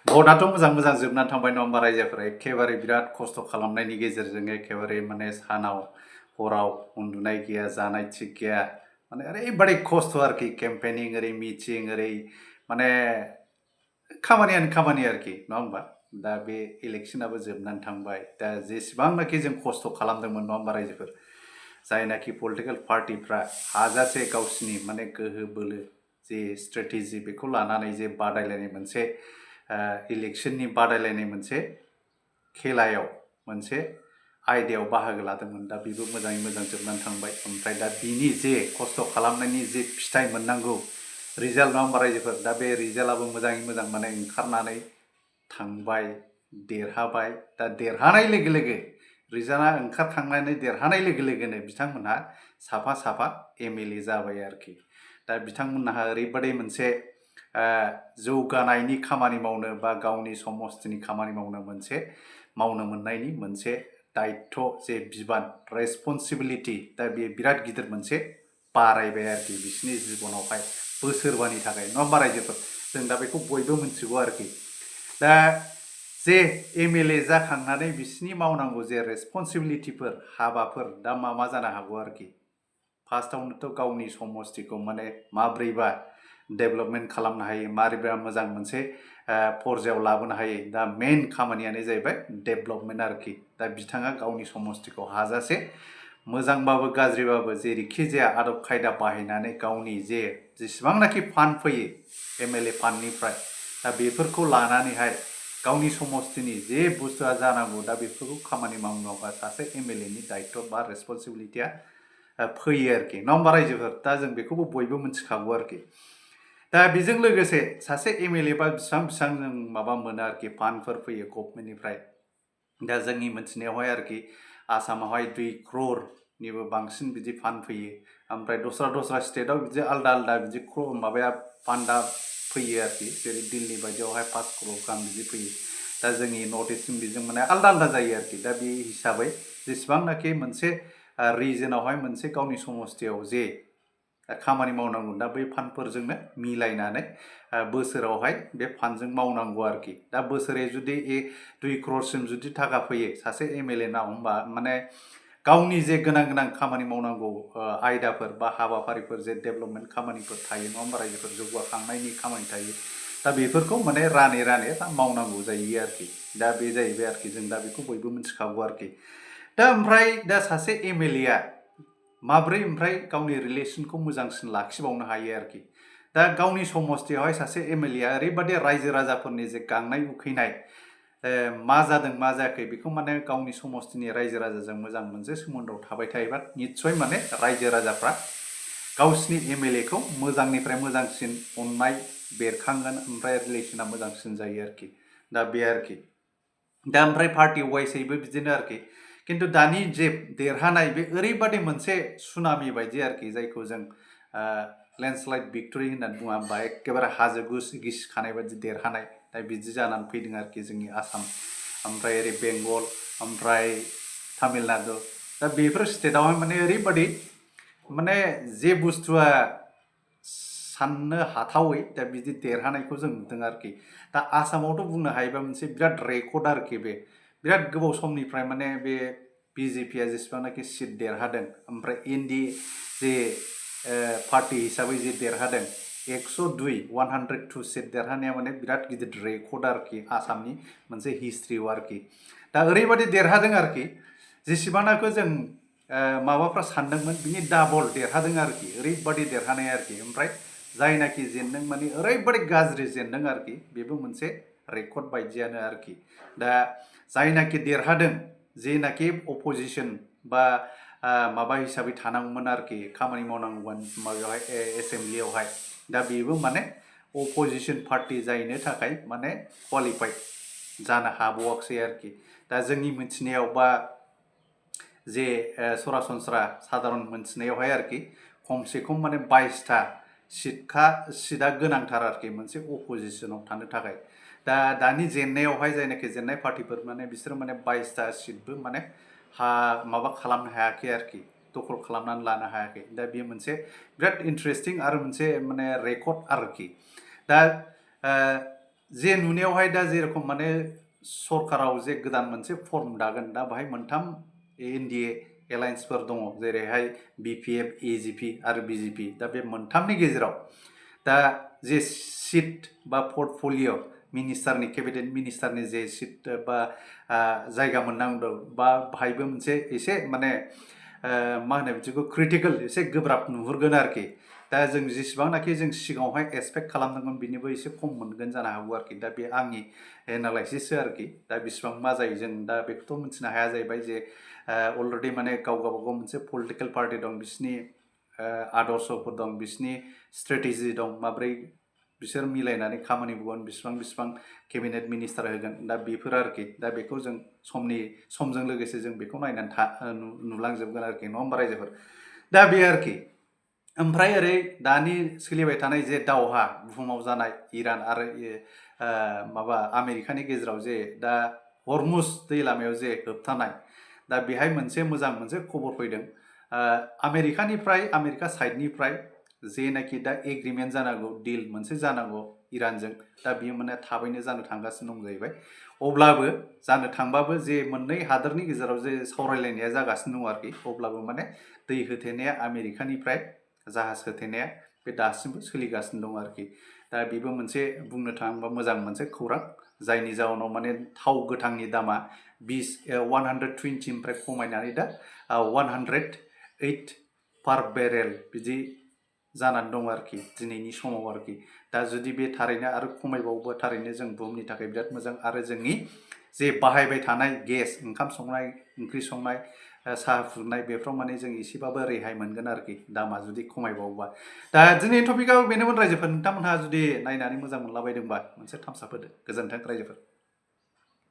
भटआथ' मोजां मोजां जोबनानै थांबाय नङा होमबा रायजोफोरा एखेबारे बिराद खस्थ' खालामनायनि गेजेरजों एखेबारे माने सानाव हराव उन्दुनाय गैया जानाय थिग गैया माने ओरैबादि खस्थ' आरोखि केम्पेनिं ओरै मिटिं ओरै माने खामानियानो खामानि आरोखि नङा होमबा दा बे इलेक्सनाबो जोबनानै थांबाय दा जेसेबांनाखि जों खस्थ' खालामदोंमोन नङा होमबा रायजोफोर जायनाखि पलिटिकेल पार्टिफ्रा हाजासे गावसिनि माने गोहो बोलो जे स्ट्रेटेजि बेखौ लानानै जे बादायलायनाय मोनसे इलेक्शननि बादायलायनाय मोनसे खेलायाव मोनसे आयदायाव बाहागो लादोंमोन दा बेबो मोजाङै मोजां जोबनानै थांबाय ओमफ्राय दा बिनि जे खस्थ' खालामनायनि जे फिथाइ मोननांगौ रिजाल्ट नङा होमबा रायजोफोर दा बे रिजाल्टआबो मोजाङै मोजां माने ओंखारनानै थांबाय देरहाबाय दा देरहानाय लोगो लोगो रिजाल्टआ ओंखारखांनानै देरहानाय लोगो लोगोनो बिथांमोनहा साफा साफा एमएलए जाबाय आरोखि दा बिथांमोनहा ओरैबादि मोनसे जौगानायनि खामानि मावनो बा गावनि समस्तिनि खामानि मावनो मोनसे मावनो मोननायनि मोनसे दायित्व जे बिबान रेसपन्सिबिलिटि दा बे बिराद गिदिर मोनसे बारायबाय आरोखि बिसोरनि जिबनावहाय बोसोरबानि थाखाय नङा होमबा रायजोफोर जों दा बेखौ बयबो मिथिगौ आरोखि दा जे एमएलए जाखांनानै बिसोरनि मावनांगौ जे रेसपन्सिबिलिटिफोर हाबाफोर दा मा मा जानो हागौ आरोखि फार्स्टआवनोथ' गावनि समस्तिखौ माने माब्रैबा डेभेलपमेन्ट खालामनो हायो मारैबा मोजां मोनसे पर्जायाव लाबोनो हायो दा मेइन खामानियानो जाहैबाय डेभेलपमेन्ट आरोखि दा बिथाङा गावनि समस्तिखौ हाजासे मोजांबाबो गाज्रिबाबो जेरैखि जाया आदब खायदा बाहायनानै गावनि जे जेसेबांनाखि फान्ड फैयो एमएलए फान्डनिफ्राय दा बेफोरखौ लानानैहाय गावनि समस्तिनि जे बुस्थुआ जानांगौ दा बेफोरखौ खामानि मावनांगौबा सासे एमएलएनि दायित्व बा रेसपन्सिबिलिटिया फैयो आरोखि नङा होमबा रायजोफोर दा जों बेखौबो बयबो मिथिखागौ आरोखि दा बेजों लोगोसे सासे एमएलए बा बेसेबां जों माबा मोनो आरोखि फान्डफोर फैयो गभर्नमेन्टनिफ्राय दा जोंनि मिथिनायावहाय आरोखि आसामावहाय 2 crore बांसिन बिदि फान्ड फैयो ओमफ्राय दस्रा स्टेटआव बिदि आलदा आलदा बिदि माबाया फान्डा फैयो आरोखि जेरै दिल्ली बायदियावहाय 5 crore गाहाम बिदि फैयो दा जोंनि नर्थ इस्टसिम बेजों माने आलदा आलदा जायो आरोखि दा बे हिसाबै जेसेबांनाखि मोनसे रिजनावहाय मोनसे गावनि समस्तियाव जे खामानि मावनांगौ दा बै फान्डफोरजोंनो मिलायनानै बोसोरावहाय बे फान्डजों मावनांगौ आरोखि दा बोसोरे जुदि 2 crore जुदि थाखा फैयो सासे एमएलए नाव होमबा माने गावनि जे गोनां खामानि मावनांगौ आयदाफोर बा हाबाफारिफोर जे डेभेलपमेन्ट खामानिफोर थायो नङा होमबा रायजोफोर जौगाखांनायनि खामानि थायो दा बेफोरखौ माने रानै मावनांगौ जायो आरोखि दा बे जाहैबाय आरोखि जों दा बेखौ बयबो मिथिखागौ आरोखि दा ओमफ्राय दा सासे एमएलएआ माब्रै ओमफ्राय गावनि रिलेसनखौ मोजांसिन लाखिबावनो हायो आरोखि दा गावनि समस्तियावहाय सासे एमएलएआ ओरैबादि रायजो राजाफोरनि जे गांनाय उखैनाय मा जादों मा जायाखै बेखौ माने गावनि समस्तिनि रायजो राजाजों मोजां मोनसे सोमोन्दोआव थाबाय थायोबा निस्सय माने रायजो राजाफ्रा गावसिनि एमएलएखौ मोजांनिफ्राय मोजांसिन अननाय बेरखांगोन ओमफ्राय रिलेसना मोजांसिन जायो आरोखि दा बे आरोखि दा ओमफ्राय पार्टि वाइसैबो बिदिनो आरोखि खिन्थु दानि जे देरहानाय बे ओरैबादि मोनसे सुनामि बायदि आरोखि जायखौ जों लेन्डस्लाइड भिक्टरि होननानै बुङा होमबा एखेबारे हाजो गिसिखानाय बायदि देरहानाय दा बिदि जानानै फैदों आरोखि जोंनि आसाम ओमफ्राय ओरै बेंगल ओमफ्राय तामिलनाडु दा बेफोर स्टेटआवहाय माने ओरैबादि माने जे बुस्थुआ साननो हाथावै दा बिदि देरहानायखौ जों नुदों आरोखि दा आसामावथ' बुंनो हायोबा मोनसे बिराद रेकर्ड आरोखि बे बिराद गोबाव समनिफ्राय माने बे बिजेपिया जेसेबांनाखि सिट देरहादों ओमफ्राय एनडिए जे पार्टि हिसाबै जे देरहादों 102 102 सिट देरहानाया माने बिराद गिदिर रेकर्ड आरोखि आसामनि मोनसे हिस्ट्रियाव आरोखि दा ओरैबादि देरहादों आरोखि जेसेबांनाखि जों माबाफ्रा सानदोंमोन बिनि डाबल देरहादों आरोखि ओरैबादि देरहानाय आरोखि ओमफ्राय जायनाखि जेनदों माने ओरैबादि गाज्रि जेनदों आरोखि बेबो मोनसे रेकर्ड बायदियानो आरोखि दा जायनाखि देरहादों जेनाखि अपोजिसन बा माबा हिसाबै थानांगौमोन आरोखि खामानि मावनांगौमोन माबायावहाय एसेम्ब्लियावहाय दा बेबो माने अपोजिसन पार्टि जाहैनो थाखाय माने क्वालिफाइड जानो हाबावाखसै आरोखि दा जोंनि मिथिनायाव बा जे सरासनस्रा साधारन मोनथिनायावहाय आरोखि खमसे खम माने 22टा सिटआ गोनांथार आरोखि मोनसे अपोजिसनाव थानो थाखाय दा दानि जेननायावहाय जायनाखि जेननाय पार्टिफोर माने बिसोरो माने 22टा सिटबो माने माबा खालामनो हायाखै आरोखि दखल खालामनानै लानो हायाखै दा बेयो मोनसे बिराद इन्टारेस्टिं आरो मोनसे माने रेकर्ड आरोखि दा जे नुनायावहाय दा जेरखम माने सरकाराव जे गोदान मोनसे फर्म दागोन दा बाहाय मोनथाम एनडिए एलायन्सफोर दङ जेरैहाय बिपिएफ एजिपि आरो बिजेपि दा बे मोनथामनि गेजेराव दा जे सिट बा पर्टफलिय' मिनिस्टारनि केबिनेट मिनिस्टारनि जे सिट बा जायगा मोननांगौ बा बाहायबो मोनसे एसे माने मा होनो बिदिखौ क्रिटिकेल एसे गोब्राब नुहुरगोन आरोखि दा जों जेसेबांनाखि जों सिगाङावहाय एक्सपेक्ट खालामदोंमोन बिनिबो एसे खम मोनगोन जानो हागौ आरोखि दा बे आंनि एनालाइसिससो आरोखि दा बेसेबां मा जायो जों दा बेखौथ' मिथिनो हाया जाहैबाय जे अलरेडि माने गाव गावबागाव मोनसे पलिटिकेल पार्टि दं बिसिनि आदर्शफोर दं बिसिनि स्ट्रेटेजि दं माब्रै बिसोर मिलायनानै खामानि मावगोन बिसिबां केबिनेट मिनिस्टार होगोन दा बेफोर आरोखि दा बेखौ जों समजों लोगोसे जों बेखौ नायनानै नुलांजोबगोन आरोखि नङा होमबा रायजोफोर दा बे आरोखि ओमफ्राय ओरै दानि सोलिबाय थानाय जे दावहा बुहुमाव जानाय इरान आरो माबा आमेरिकानि गेजेराव जे दा हरमुज दै लामायाव जे होबथानाय दा बेहाय मोनसे मोजां मोनसे खबर फैदों आमेरिका साइडनिफ्राय जेनाखि दा एग्रिमेन्ट जानांगौ डिल मोनसे जानांगौ इरानजों दा बियो माने थाबैनो जानो थांगासिनो दं जाहैबाय अब्लाबो जानो थांबाबो जे मोननै हादोरनि गेजेराव जे सावरायलायनाया जागासिनो दं आरोखि अब्लाबो माने दै होथेनाया आमेरिकानिफ्राय जाहाज होथेनाया बे दासिमबो सोलिगासिनो दं आरोखि दा बेबो मोनसे बुंनो थाङोबा मोजां मोनसे खौरां जायनि जाउनाव माने थाव गोथांनि दामा 120निफ्राय खमायनानै दा 108 पार बेरेल बिदि जानानै दं आरोखि दिनैनि समाव आरोखि दा जुदि बे थारैनो आरो खमायबावोबा थारैनो जों बुहुमनि थाखाय बिराद मोजां आरो जोंनि जे बाहायबाय थानाय गेस ओंखाम संनाय ओंख्रि संनाय साहा फुदुंनाय बेफ्राव माने जों एसेबाबो रेहाय मोनगोन आरोखि दामा जुदि खमायबावोबा दा दिनैनि टपिकआव बेनोमोन रायजोफोर नोंथांमोनहा जुदि नायनानै मोजां मोनलाबायदोंबा मोनसे थाम्स आप होदो गोजोन्थों रायजोफोर